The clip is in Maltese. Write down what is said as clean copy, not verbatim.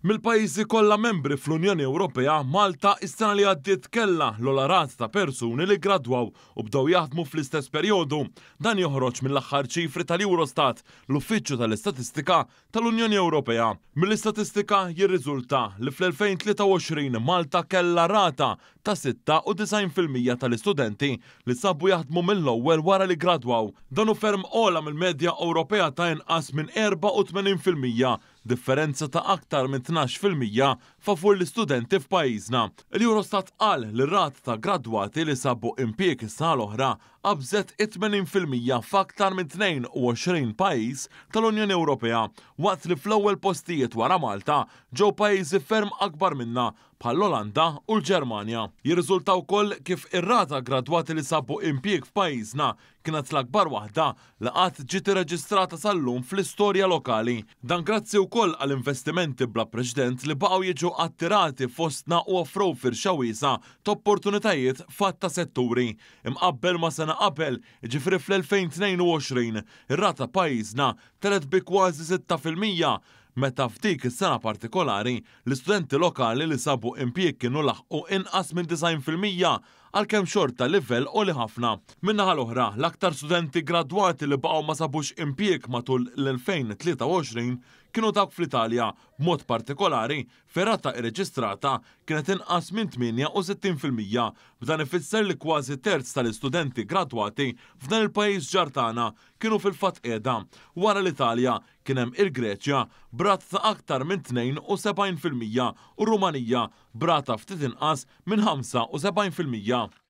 Mill-pajjiżi kollha membri fl-Unjoni Ewropea, Malta is-sena li għaddiet kellha l-ogħla rata ta' persuni li ggradwaw u bdew jaħdmu fl-istess perjodu. Dan joħroġ mill-aħħar ċifri tal-Eurostat, l-Uffiċċju tal-Istatistika tal-Unjoni Ewropea. Mill-istatistika jirriżulta li fl-2023 Malta kellha rata ta' 96% tal-istudenti li sabu jaħdmu mill-ewwel wara li ggradwaw. Dan hu ferm ogħla mill-medja Ewropea ta' inqas minn 84%, differenza ta' aktar minn 12% favur l-istudenti f'pajjiżna. Il-Eurostat qal li r-rata ta' gradwati li sabu impjieg is-sena l-oħra qabżet it-80% f'aktar minn 22 pajjiż tal-Unjoni Ewropea, waqt li fl-ewwel postijiet wara Malta ġew pajjiżi ferm akbar minna bħall-Olanda u l-Ġermanja. Jirriżulta wkoll kif ir-rata gradwati li sabu impjieg f'pajjiżna kienet l-akbar waħda li qatt ġiet irreġistrata sal-lum fl-istorja lokali. Dan grazzi wkoll għal investimenti bla preċedent li baqgħu jiġu attirati fostna u offrew firxa wiesgħa ta' opportunitajiet f'għadd ta' setturi. Imqabbel ma' sena qabel, jiġifieri fl-2022, ir-rata pajjiżna telgħet bi kważi 6%, meta f'dik is-sena partikolari l-istudenti lokali li sabu impjieg kienu laħqu inqas minn 90%, għalkemm xorta livell għoli ħafna. Min-naħa l-oħra, l-aktar studenti gradwati li baqgħu ma sabux impjieg matul l-2023 kienu dawk fl-Italja, b'mod partikolari fejn rata irreġistrata kienet inqas minn 68%, b'dan ifisser li kważi terz tal-istudenti gradwati f'dan il-pajjiż ġar tagħna kienu fil-fatt qiegħda. Wara l-Italja kien hemm il-Greċja b'rata ta' aktar minn 72% u r-Rumanija b'rata ftit inqas minn 75%.